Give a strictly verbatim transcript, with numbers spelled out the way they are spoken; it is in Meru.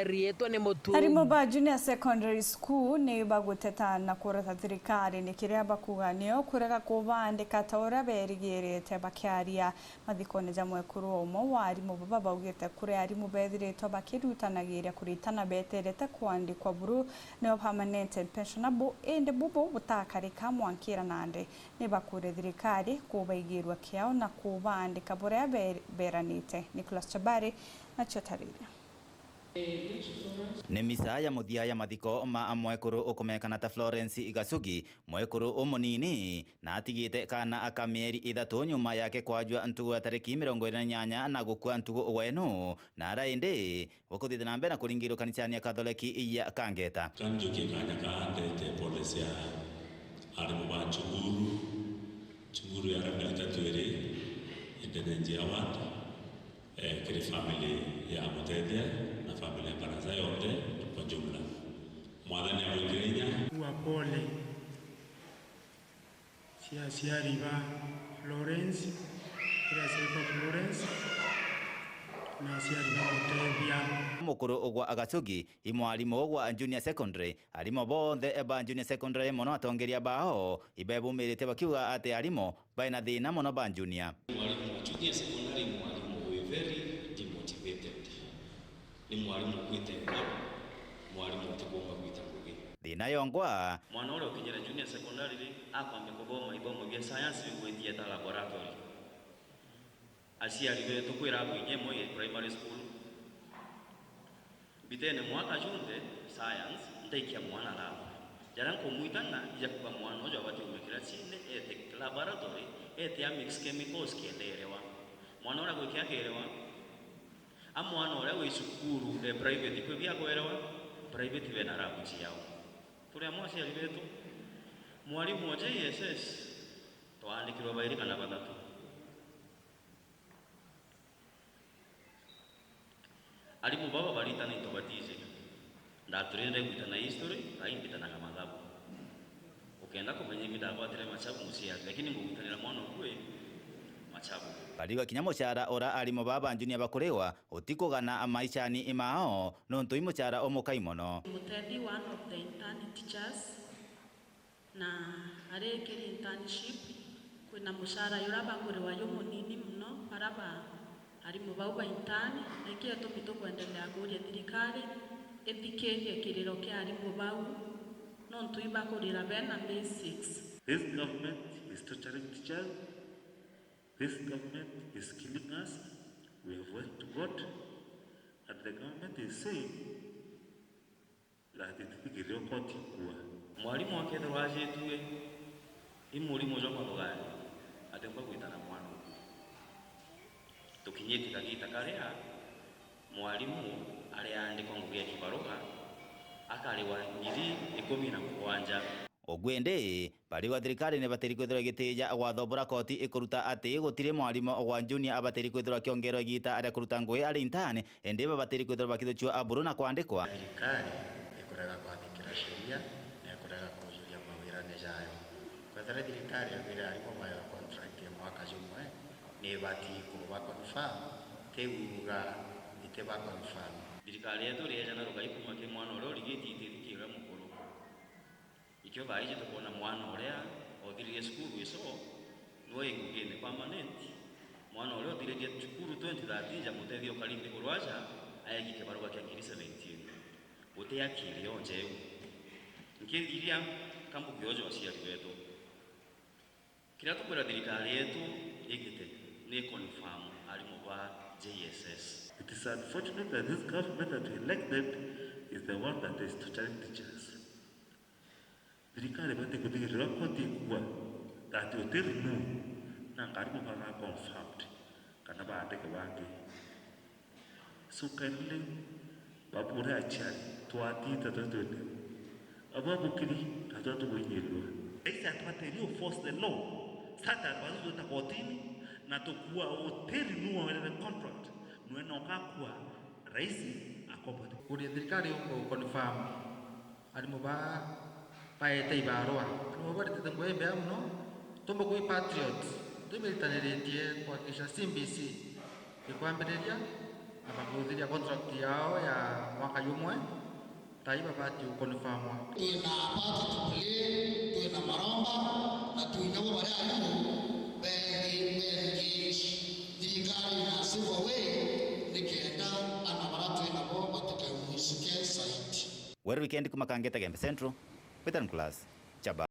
Riitwa ni Mutu. Arimu ba Junior Secondary School ni baguteta na kurata thirikari ni kiria bakuga nio kurega kubaandika ta uria berigirite bakiaria. Mathikone ja mwekuru umwe wa arimu baba baugite kuri arimu bethiritwe bakirutanagiria kuritana beterete kwandikwa buru nio permanent and pensionable, indi bubu butakarika mwankira nandi. Ni bakure thirikari kubaigirua kiao na kubaandika buria be-, beranite. Nicholas Chabari nacio tariria. Ni misa ya muthia ya mathiko ma mwekuru ukumekana ta Florence Gacugi, mwekuru umunini, na atigite kaana ka mieri ithatu nyuma yake kwajua ntugu ya tariki mirongo iri na inyanya na gukua ntugu wenu, na ara indi gukuthithia na mbere na kuringirwa kanicani ya Kathoreki ya Kangeta. Kanjukie kaanya kaa ndete pole cia arimu ba Chuguru, Chuguru ya Ramelita twiri, indi ni njia watu. Eh, kiri family ya Mutethia na family ya Baraza yonthe kwa jumla. Mwathani amwikire inya. Kuwa pole cia aciari ba Florence, kiri aciari ba Florence na aciari ba Mutethia. Mukuru ugwa Agacugi, i mwarimu ugwa junior secondary, arimu bonthe ba junior secondary mono atongeria bao ibebumirite bakiuga ati arimu baina thina mono ba junior. Mwalimu wa junior secondary, mwalimu wi very demotivated. Ni mwalimu ukwite ngoro, mwalimu utikumba gwita ngugi. Thina yongwa. Mwana uria ukinyire junior secondary ri, akwambia kuthoma ithomo bia science bigwitie ta laboratory. Aciari betu kwira bwinye moi primary school. Mbitene mwaka junthe science, ndaikia mwana lab. Jaria nkumwitana, ija kuuga mwana uju abati ume kirasine, ete laboratory, ete a mix chemicals kenda erewa. Mwana uria gwiki akerewa, a mwana uria wi cukuru e private kwi bia kwerewa, private bena lab ciao. Turi amwe aciari betu, mwalimu wa J S S, twaandikirwe bairi kana bathatu. Arimu baba baritana into batiji. Ndaturire gwitana history, ai mbitanaga mathabu. Ukenda kumenya imi ndagwatire machabu muciari, lakini ngugwitanira mwana ukui machabu. Bariwa kinya mucara ura arimu baba ba junior bakuriwa utikugana maishani imao, nontu i mucara umukai mono. Mutethi, one of the intern teachers. Na ari kiri internship, kwina mucara jura bakuriwa jumunini mono, bara ba arimu bau ba intern. Na iki gitumi tukwendelea kuuria thirikari ithikirie kiriro kia arimu bau, nontu ibakurira bena basics. This government is torturing teachers. This government is killing us. We have went to court, and the government is saying that itithikirire koti ikua. Mwarimu akethirwa ajitue i murimo jwa mathugani, atiumba gwitana mwana uku. Tukinyite kagita karia mwarimu ariandikwa ngugi ya kibaruga, akariwa ngiri ikumi na mugwanja. Ugu indi, bariwa thirikari ni batiri kwithirwa igitiija watho bura koti ikuruta ati gutiri mwarimu wa junior abatiri kwithirwa akiongerwa igiita ria kuruta ngugi ari intern, indi babatiri kwithirwa bakithucua aburu na kwandikwa. Thirikari ikurega kwathikira sheria na ikurega kujuria mawirane jayo. Kwethira thirikari yabire arimu bayo contract ya mwaka jumwe, ni ibati kuba confirm, ti kuuga itiba confirm. Thirikari yetu irieja na rugai kuuma ki mwana uria urigitie itithikirwe mukuru. Ikio thaa iji tukwona mwana uria uthiririe cukuru ico, niwe wi ngugine permanent. Mwana uria uthiririe cukuru twenty thirteen ja Mutethi ukari nthiguru aja, aegi kibaruga kia ngiri seventeen. Guti akiri yo njeu. Nkithiria kambuge uju aciari betu. Kiria tukwira thirikari yetu igite ni confirm arimu ba J S S. It is unfortunate that this government that we elected is the one that is torturing teachers. Thirikari ibati kuthikirira koti ikua that uti renew, na ngari baba confirmed kana baandike bangi. So kindly, babure aciari, twatita twe twene. Abo abukiri, na twa tugwinyirirwa. Raisi atwatirie u force the law, such that basu twita kotini, na tukua uti renew wa the contract, nwe na ukakua, raisi akombote. Kuria thirikari ungu confirm. Arimu baa baete ibarua. Arimu baa baritite ngugi imbea mono. Tumba kwi patriot, twimiritaniritie kuhakikisha C B C ikwambiriria Na bakuthiria contract yao ya mwaka jumwe, tai babati ukonfamwa. Twina part to play, twina maromba, na twinyagwa baria arimu bengi, bengi thirikari na civil way, nikenda ana bara twinabo batikemwicike site. Weru Weekend kuma Kangeta Gembe Central, Western Class, Chaba.